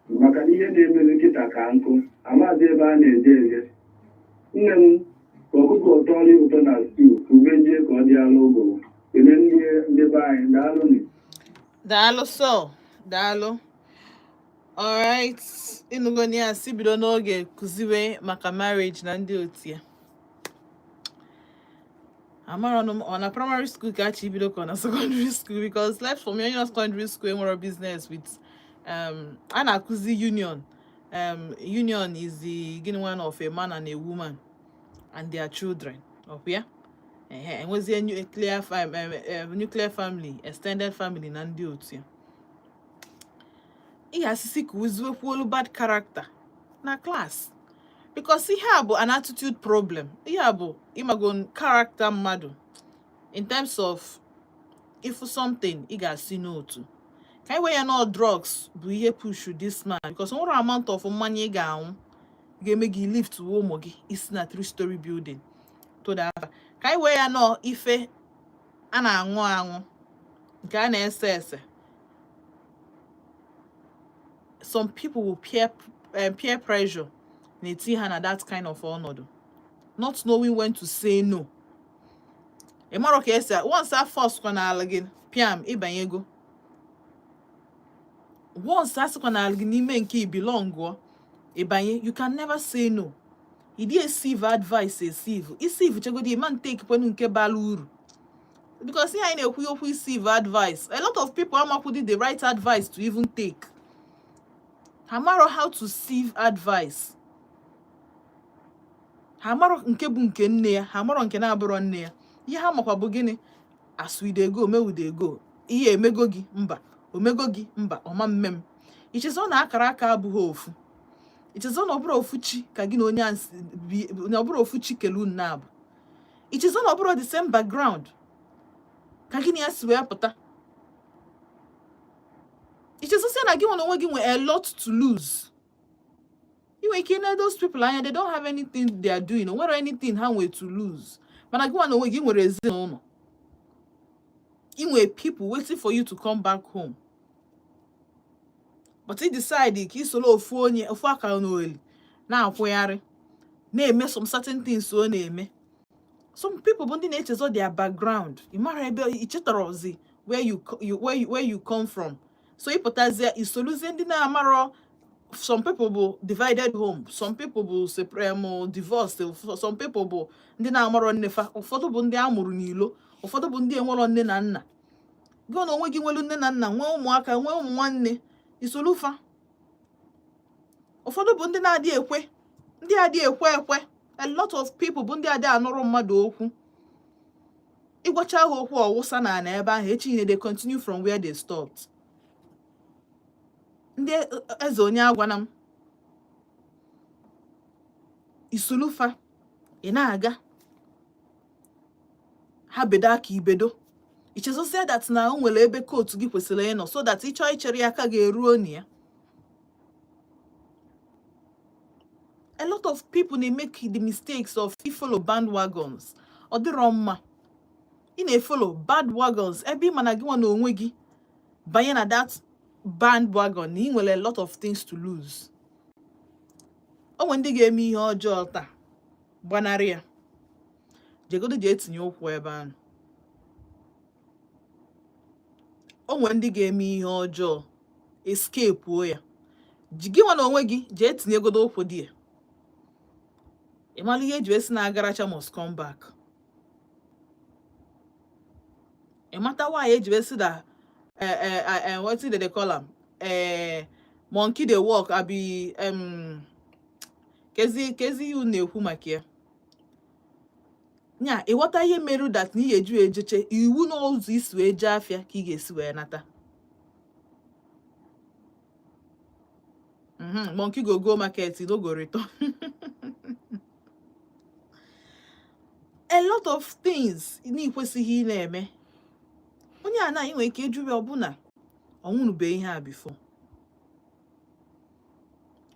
maka na ihe na-emezi kịta ka nkụ amaghịzi ebe a na-eje eje. Nne m, ka ọkụkọ tọọrọ ụtọ na stew, ube jie ka ọ dị ala ụgụrụ. Kele ndị be anyị, daalụnụ. Daalụ so, daalụ. Alright, ịnụgo ya, si bido n'oge kụziwe maka marriage na ndị otu ya. Amarọnụ m ọ na primary school ka achọ ibido ka ọ na secondary school, because left for me, onye nọ secondary school enwere business with a na-akụzi union. Union is the gịnị one of a man and a woman and their children ọkwa ya. Ehe, enwezie nuclear family, extended family na ndị otu ya. Ị ga-asịsị ka uziwekwuolu bad character na class, because ihe a bụ an attitude problem. Ihe a bụ ịmago character mmadụ in terms of if something ị ga-asị n'otu ka anyị wee ya nọ. Drugs bụ ihe push this man, because nwere amount of mmanya ị ga-anwụ ga-eme gị lift ụmụ gị isi na 3 story building to the afa. Ka anyị wee ya nọ ife. A na-aṅụ aṅụ, nke a na-ese ese. Some people will peer pressure na-eti ha na that kind of ọnọdụ, not knowing when to say no. Ị marọ ka esi once a force kwa n'ala gị piam ịbanyego, once a sịkwa n'ala gị n'ime nke i belong gụọ ịbanye, you can never say no. Ị dị esieve advice, esieve isieve chegodi ịma take kwenu nke bara uru, because ihe anyị na-ekwu okwu isieve advice, a lot of people amakwudi the right advice to even take. Ha marọ how to sieve advice. Ha marọ nke bụ nke nne ya, ha marọ nke na-abụrọ nne ya. Ihe ha makwa bụ gịnị? As we dey go, make we dey go. Ihe emego gị mba, omego gị mba, ọma mme m. Ichezọ na akara aka abụghị ofu. Ichezọ na ọ bụrụ ofu chi ka gị na onye a bi, na ọ bụrụ ofu chi kelu unu na-abụ. Ichezọ na ọ bụrụ the same background ka gị na ya si wee pụta. Ichezọsịa na gị nwe na onwe gị nwe a lot to lose. Ị nwere ike ine those people anya, they don't have anything they are doing, o nwere anything ha nwere to lose, mana gị nwa na onwe gị nwere ezinụlọ, ị nwere people waiting for you to come back home, but ị decide ka ị soro ofu onye, ofu aka n'oli na-akwụgharị, na-eme some certain things ọ na-eme. Some people bụ ndị na-echezọ their background. Ị mara ebe ị chetọrọzi where you come from, so ịpụtazie isoluzie ndị na-amarọ. Some people bụ divided home, some people bụ separate, divorced, some people bụ ndị na-amarọ nnefa, ụfọdụ bụ ndị a mụrụ n'ilo, ụfọdụ bụ ndị enwerọ nne na nna. Gị na onwe gị nwelu nne na nna, nwee ụmụaka, nwee ụmụ nwanne, isolufa. Ụfọdụ bụ ndị na-adị ekwe, ndị adị ekwe ekwe. A lot of people bụ ndị adị anụrụ mmadụ okwu. Ịgwacha ha okwu, ọwụsa na ana ebe ahụ. Echi niile they continue from where they stopped. Ndị eze onye agwana m isolufa, ị na-aga ha bedo aka ibedo. Ichezozie that na o nwere ebe kootu gị kwesịrị ịnọ, so that ịchọọ ichere ya aka ga-eruo na ya. A lot of people na-make the mistakes of follow bandwagons. Ọ dịrọ mma ị na-efollow bandwagons ebe ị ma na gị nwa na onwe gị banye na that bandwagon na ị nwere a lot of things to lose. O nwere ndị ga-eme ihe ọjọọ taa gbanarị ya, jegodo jee tinye ụkwụ ebe ahụ. O nwere ndị ga-eme ihe ọjọọ escape ya, ji gị nwa na onwe gị jee tinyegodo ụkwụ dị ya. Ị mara ihe eji esi na agaracha must come back. Ị mata why eji esi na wetin they dey call am, monkey dey work abi kezi ihe unu na-ekwu maka ya nya. Ịghọta ihe mere that na ị ga-eji wee jeche iwu n'ụzọ isi wee jee afịa ka ị ga-esi wee nata. Monkey go go market, e no go return. A lot of things na ị kwesịghị ị na-eme. Onye a na ị nwere ike ịjụ ya, ọbụna ọ nwụrụbe ihe a before.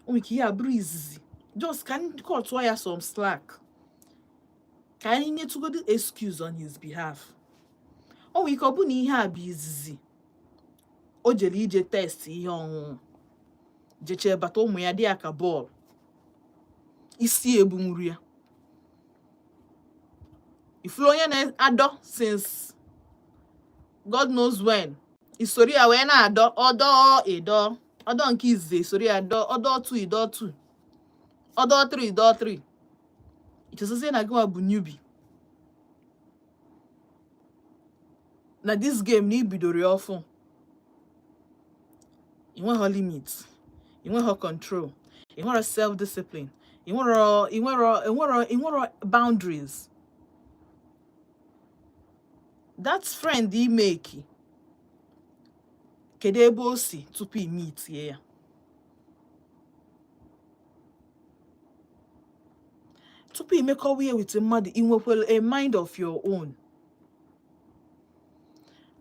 O nwere ike ihe a bụrụ izizi. Just ka cut ya some slack, ka anyị nyetụgodo excuse on his behalf. O nwere ike ọ bụ na ihe a bụ izizi o jere ije test ihe ọṅụṅụ, jechee bata, ụmụ ya dị ya ka bọọlụ isi egbunwuru ya. Ifuru onye na-adọ since God knows when, isoro ya wee na-adọ ọdọ ịdọ ọdọ nke izizi, isoro ya dọ ọdọ 2, ịdọ 2, ọdọ 3, ịdọ 3. Ichezozie na gịnwa bụ newbie na this game, na ibidoro ya ọfụ. Ị nweghọ limit, ị nweghọ control, ị nwere self discipline, ị nwere boundaries. That friend ị make, kedu ebe o si tupu ị meetie ya? Tupu imekọwa ihe with mmadụ, ị nwekwara a mind of your own?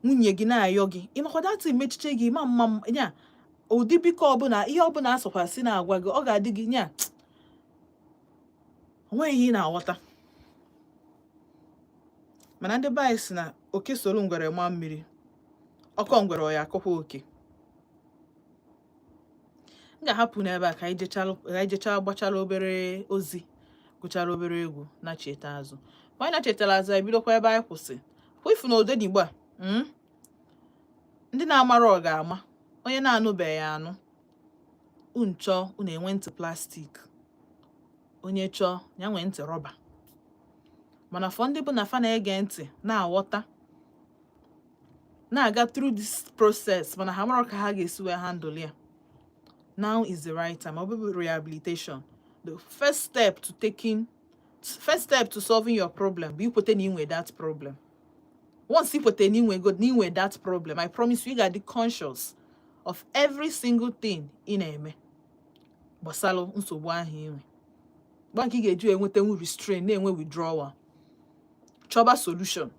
Nwunye gị na-ayọ gị, ịmakwa that mechiche gị ma mma nya ụdị biko ọbụla, ihe ọbụla asọkwasị na-agwa gị, ọ ga-adị gị nya onweghị ihe ị na-aghọta. Mana ndị be anyị sị na Oke soro ngwere maa mmiri, ọkọ ngwere ọ ya akọkwa oke. M ga-ahapụ n'ebe a ka anyị jechaa gbachara obere ozi, gụchara obere egwu, na cheta azụ. Mgbe anyị na-chetara azụ, ebidokwa ebe anyị kwụsị kwa ifu na Odenigbo a, Ndị na-amara ọ ga-ama, onye na-anụbeghị anụ. Unu chọọ, unu enwe ntị plastic, onye chọọ ya nwee ntị rọba, mana fọ ndị bụ na fa na-ege ntị na-aghọta, na-aga through this process, mana ha mara ka ha ga-esi wee handle ya. Now is the right time. Ọ bụ rehabilitation, the first step to taking, first step to solving your problem bụ ikwete na inwe that problem. Once ikwete na inwe god na inwe that problem, I promise you, you ga-adị conscious of every single thing ị na-eme gbasalụ nsogbu ahụ inwe. Gba nke ị ga-eji enwetanwu restraint, na-enwe withdrawal, chọba solution.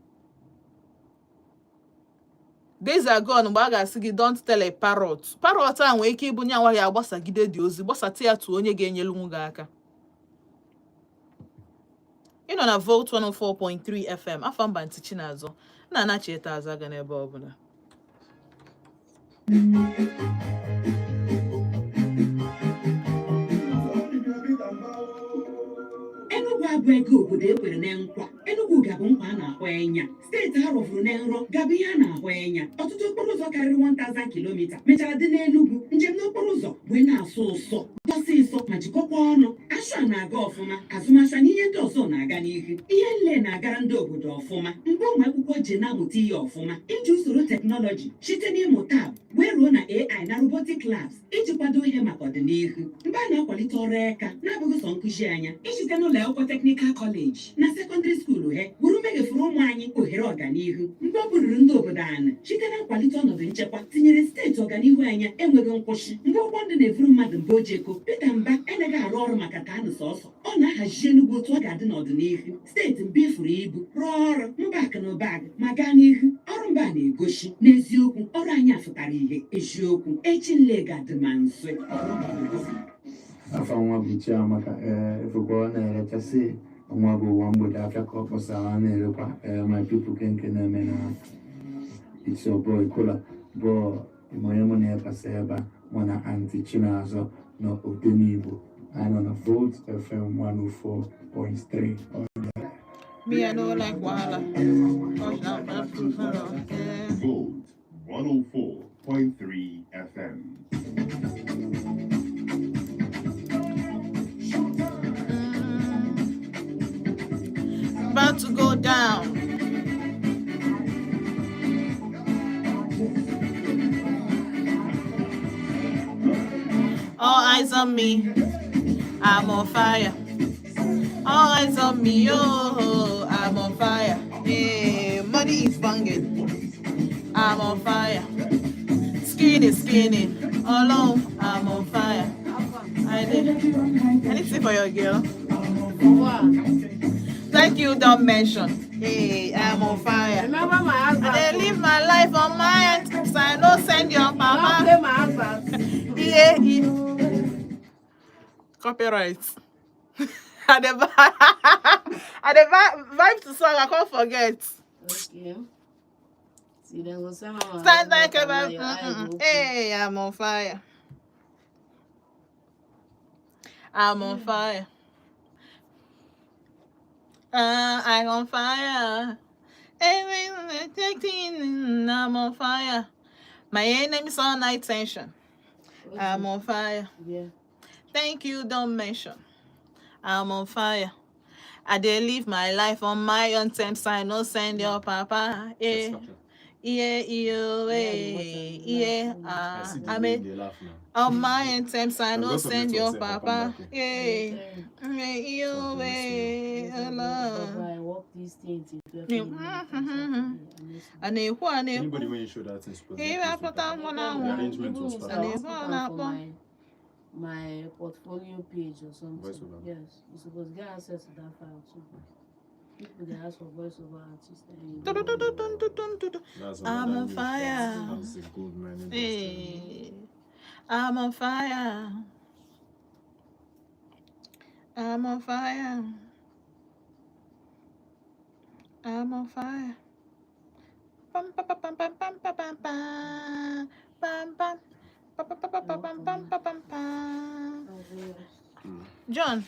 Days are gone mgbe a ga-asị gị, "Don't tell a parrot." Parrot a nwere ike ịbụ nyanwa ya agbasagide dị ozi, gbasata ya tụọ onye ga-enyelu gị aka. Ị nọ na Volt 104.3 FM, afọ mba ntị Chinazọ na anachieta azụ aga n'ebe ọbụla. Enugu abụ ego obodo ekwere na nkwa. Enugu ga-abụ nkwa a na-ahụ anya. Steeti a rọfuru na nrọ ga-abụ ihe a na-ahụ anya. Ọtụtụ okporo ụzọ karịrị 1000 kilometer mechara dị n'Enugu. Njem n'okporo ụzọ wee na-asụ ụsọ ọsịsọ ma jikọkwa ọnụ. Asha na-aga ọfụma, azụmahịa na ihe ndị ọzọ na-aga n'ihu. Ihe nle na-agara ndị obodo ọfụma. Mgbe ụmụ akwụkwọ ji na-amụta ihe ọfụma, iji usoro teknọlọji site n'ịmụ tab wee ruo na AI na robotic labs iji kwado ihe maka ọdịnihu. Mgbe a na-akwalite ọrụ eka na-abụghị sọ nkụzi anya, isite n'ụlọ akwụkwọ technical college na secondary school he wuru meghefuru ụmụ anyị ohere ọganihu. Mgbe ọ bụrụrụ ndị obodo anyị site na nkwalite ọnọdụ nchekwa tinyere steeti ọganihu anya enweghị nkwụsị. Mgbe ụgbọ ndụ na-evuru mmadụ mgbe ojeko, Peter Mba anaghị arụ ọrụ maka ka anụ sọsọ ọ na-ahazi Enugu otu ọ ga-adị n'ọdịnihu. Steeti mba ifuru ibu rụọ ọrụ mba akụ na ụba ma gaa n'ihu. Ọrụ mba na-egosi n'eziokwu ọrụ anyị afụtara ihe eziokwu echi nle ga-adị ma nso. Afa nwa bụ Chiamaka. Ee, efekwa ọ na-erechasị nwa bụ ụwa mgbede afịa ka ọ kpọsara a na-erekwa. Ee, my people, ke nke na-eme na it's your boy Kola bụ onye mụ na-ekpasa ebe a, mụ na Aunty Chinazọ na Odenigbo. Anyị nọ na Volt FM 104.3. Me, I no like wahala. Touch now, yeah. Volt 104.3 FM. About to go down. All eyes on me. I'm on fire. All eyes on me. Oh, I'm on fire. Yeah, money is banging. I'm on fire. Skin is skinny. Alone, I'm on fire. I did. Anything for your girl. Thank you, don't mention. Hey, I'm on fire. Remember my I advert. dey live my life on my own terms. I no send your Don't papa. play my advert. Yeah. Copyright. I dey vibe to song. I can't forget. Okay. See, then go send my Stand like advert a and now your eye go open. Hey, I'm on fire. I'm on fire. I'm on fire. I'm on fire. My enemies on night tension. I'm on fire. Yeah. Thank you, don't mention. I'm on fire. I dey live my life on my own terms. I no send your papa. Yeah, Yeah, yeah. the I see the I way mean, they laugh now. on my own terms, I I've no got some send your network sef, I'll come papa. back here. Yeah, Something mess yeah, hello. I work this thing till 12 Yeah. midnight on Saturday. Honestly. A na-ekwu, a na-ekwu. Anybody when you show that thing supposed Ihe to apụta nwa The n'anwụ. arrangement Even was if A I perfect. wan na-ekwu, put a am for na-akpọ. my portfolio page or something. Voiceover. Yes, you suppose get access to that file too. People dey ask for voiceover artist and you go Du-du-du-du-du-du-du. That's I'm another on niche fire. that has a gold mining industry. Hey, I'm on fire. I'm on fire. I'm on fire. Pam pa pa pam pam pam pa pam pam pam pam pa pa pa pa pa pam pam pa pam pam. John.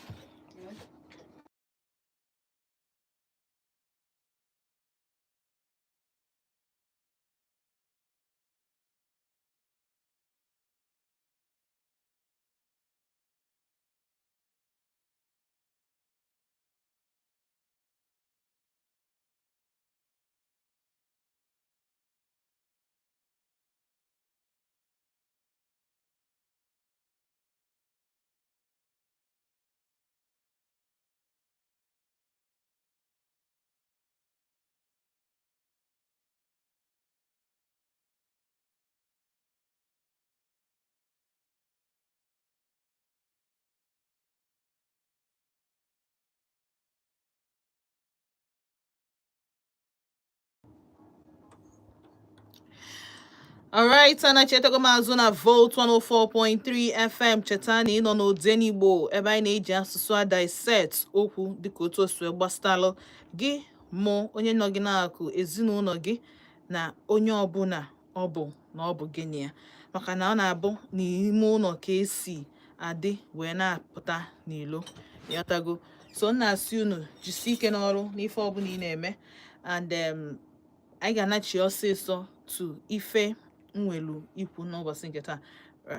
Alright, ana chetego m azụ na Volt 104.3 FM. Cheta na ị nọ n'Odenigbo, ebe anyị na-eji asụsụ a dissect okwu dịka otu o si wee gbasatalụ gị, mụ, onye nọ gị n'akụ, ezinụlọ gị na onye ọbụla ọ bụ na ọ bụ gịnị ya, maka na ọ na-abụ n'ime ụlọ ka esi adị wee na-apụta n'ilo yọtago. So m na-asị unu jisie ike n'ọrụ n'ife ọbụla ị na-eme, and anyị ga-anachi ọsịsọ to ife nwelu ikwu n'ụbọchị nke taa.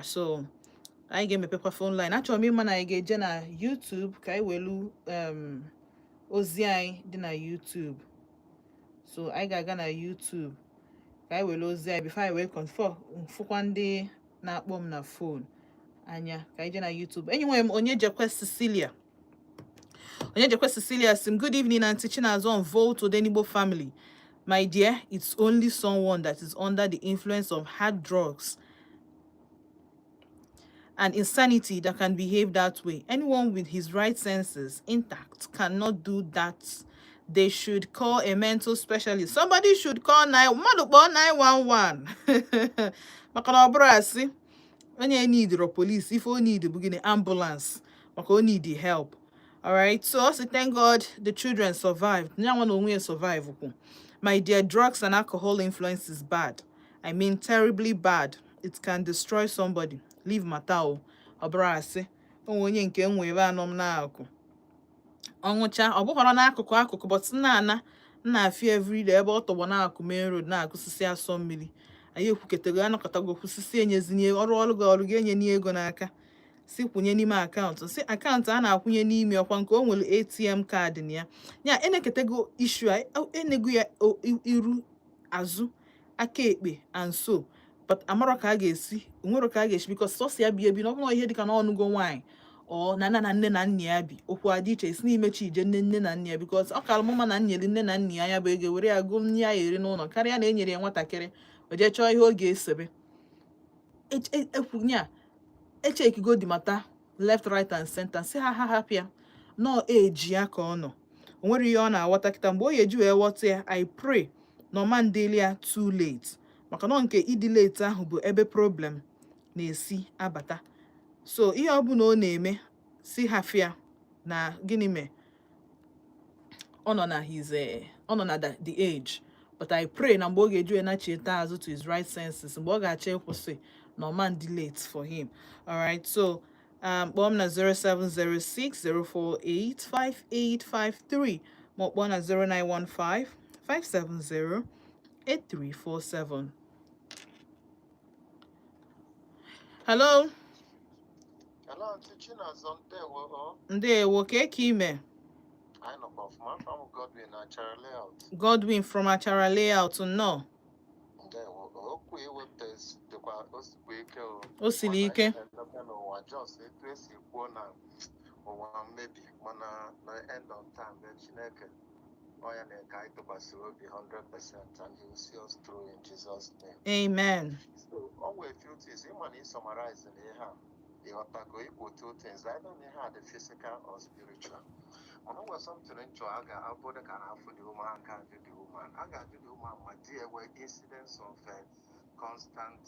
So anyị ga-emepekwa phone line. Achọrọ m ịma na anyị ga-eje na YouTube ka anyị welu ozi anyị dị na YouTube. So anyị ga-aga na YouTube ka anyị were ozi anyị before anyị wee confirm fụkwa ndị na-akpọ m na phone anya. Ka anyị jee na YouTube. Enyi nwere m onye jekwe Cecilia, onye jekwe Cecilia sim, "Good evening, Aunty Chinazụ on Volt Odenigbo family. My dear, it's only someone that is under the influence of hard drugs and insanity that can behave that way. Anyone with his right senses intact cannot do that. They should call a mental specialist. Somebody should call nine, mmadụ kpọọ 911, maka na ọ bụrụ asị onye need police, ife o need bụ gịnị? Ambulance, maka o need help." Alright, so also thank God the children survived. Nyanwa na onwe ya survive kwu. "My dear, drugs and alcohol influence is bad. I mean, terribly bad. It can destroy somebody. Leave matter o." Ọ bụrụ asị onwe onye nke m nwere anọ m n'akụ ọṅụcha, ọ bụghọrọ n'akụkụ akụkụ, but nna-ana nna afịa everyday ebe ọ tọgbọ n'akụ main road na-akụsisi asọ mmiri. Anyị ekwuketego, anọkọtago kwụsịsị, enyezinye ọrụ ọrụ gị, ọrụ gị enye ego n'aka, si kwụnye n'ime akaụntụ, si akaụntụ a na-akwụnye n'ime ọkwa nke o nwere ATM card na ya. Ya eneketego issue a, enego ya iru azụ aka ekpe and so, but amarọ ka a ga-esi onwero ka a ga-esi, because sọsọ ya bi ebi na ọ bụrụ ihe dịka na ọnụgo nwaanyị ọ na na na nne na nna ya bi, okwu adị iche, esi n'imechi ije nne nne na nna ya, because ọ kara mma na nyere nne na nna ya ya bụ ego were ya gụọ nne ya eri n'ụlọ karịa na enyere ya nwatakịrị o jee chọọ ihe ọ ga-esebe. Ekwunye a echekigo the matter left, right and center, si ha ha hapụ ya nọọ eji ya ka ọ nọ, o nwere ihe ọ na-aghọta kịta. Mgbe o ya eji wee ghọta ya, I pray na ọma ndịli ya too late, maka na nke ịdị late ahụ bụ ebe problem na-esi abata. So ihe ọbụla ọ na-eme, si hafịa na gịnị mee, ọ nọ na his ọ nọ na the age. But I pray na mgbe ọ ga-eji wee nachieta azụ to his right senses, mgbe ọ ga-achọ ịkwụsị, na ọma ndị late for him. Alright, so kpọọ m na 0706 048 5853, ma ọ kpọọ na 0915 570 8347. Hello. Hello, Aunty Chinazọ, ndewo o. Ndewo, ka eke ime? Anyị nọkwa ọfụma. Afọ m Godwin na Achara Layout. Godwin from Achara Layout, nnọọ. Ndewo o. Okwu iwepụta dịkwa o sikwa ike o. O siri Mana ike. ihe na-emebe n'ụwa, just etu esi kwuo na ụwa mmebi, mana na end of time, na Chineke ọ ya na-eke anyị tụkwasịrị obi 100% and he will see us through in Jesus' name. Amen. So, o nwere few things ịma na ị summarize na ihe a, ịghọtago, ikwu two things, either na ihe a dị physical or spiritual. Mana o nwere something nchọ a ga-abụ dị ka na-afụ the woman, aka ajụ the woman, a ga-ajụ the woman ma di enwe incidents of constant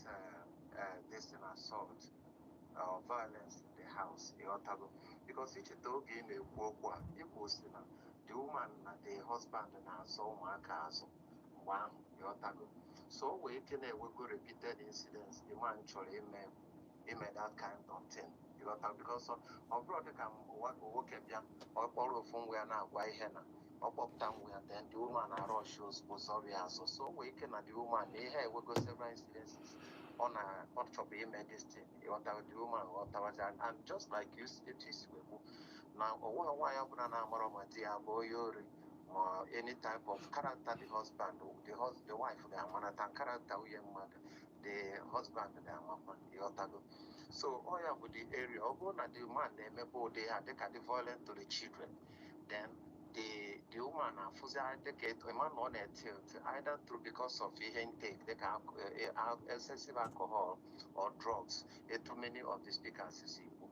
this thing, assault or violence in the house, ịghọtago, because icheta oge ị na-ekwu okwu a, ikwu si na the woman na the husband na-azọ ụmụaka azụ mgbe ahụ. Ịghọtago? So o nwee ike na-enwego repeated incidents, the man chọrọ ime that kind of thing. Ịghọta? Because ọ bụrụ dịka nwoke bịa, ọ kpọrọ ofu nwa ya na-agwa ihe na ọ kpọpụta nwa ya, then the woman na-rush ozugbo zọrọ ya azụ. So o nwee ike na the woman na ihe enwego several incidences ọ na ọ chọbụ ime this thing. Ịghọta? The woman ghọtawazi. And just like you, etu isi wee kwu na onwe nwaanyị ọbụla na-amarọ ma di ya bụ onye ori ma any type of character, the husband, the wife ga-amarata character nwunye mmadụ, the husband ga-amakwa. Ịghọtago? So ọ ya bụ the area, ọ bụrụ na the man na-emebe ụdị ha dịka the violent to the children, then the woman na-afụzi dịka ịma na ọ na-etilt either through because of ihe intake dịka excessive alcohol or drugs, etu many of the speakers si kwu.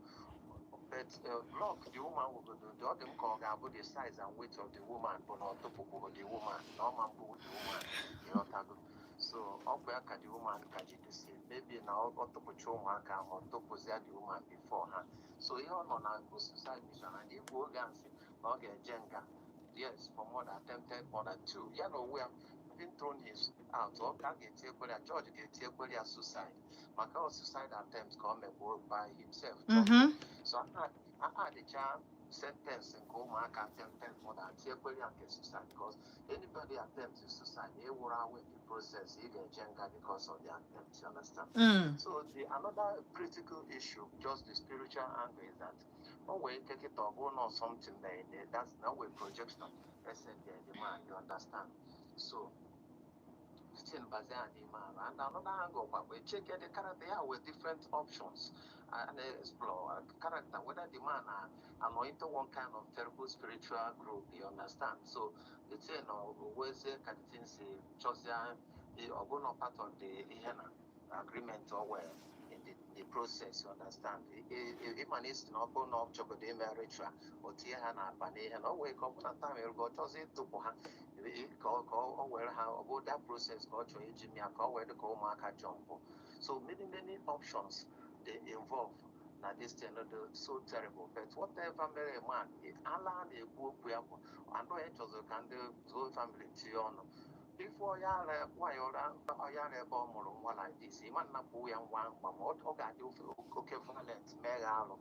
But block the woman will go, ọ dị m ka ọ ga-abụ the size and weight of the woman bụ na ọ tụpụkwuru the woman na ọ ma mbụ the woman. Ịghọtago? So ọ bụ ya ka the woman ka ji dosie, maybe na ọ tụpụcha ụmụaka ahụ, ọ tụpụzia the woman before ha. So ihe ọ nọ na bụ suicide mission, and ikwu oge a nsị na ọ ga-eje nga, yes, for murder, attempted murder two. Ya na onwe ya having thrown his out, ọ ka ga-eti ekwere ya, judge ga-eti ekwere ya suicide, maka ọ suicide attempt ka ọ megbuo by himself. So a adịcha sentence nke ụmụaka attempted murder, tiekwere ya nke suicide, because anybody attempt suicide, ewuru awụ in the process, ị ga-eje nga because of the attempt. You understand? Mm. So the another critical issue, just the spiritual angle, is that o nwere ike kịta ọ bụrụ na something mere, that's na way projection ese the man, you understand? So the thing bazie ya n'ime ala. And another angle kwa bụ check the character ya with different options and explore character, whether the man are anointed one kind of terrible spiritual group, you understand? So the thing wezie ka the thing si chọzie, ọ bụrụ na part of the ihe na agreement or well in the process, you understand? Ịma na isi na ọ bụrụ na ọ chọgodo ime ritual, o tinye ha n'akpa n'ihe na o nwee ka ọ bụ na time erugo, ọ chọzie ịtụpụ ha ka ọ were ha, ọ bụ that process ka ọ chọrọ iji mịa ka ọ wee dị ka ụmụaka jump. So many, many options dey involve na this thing dị so terrible. But whatever mere man, ala a na-ekwu okwu ya bụ anọ ya chọziri ka ndị whole family tinye ọnụ before ya ara nwaanyị ụra ya ara ebe ọ mụrụ nwa like this. Ịma nnapụ ya nwa ahụ ma ọ ga-adị oke violent mee ya alụ.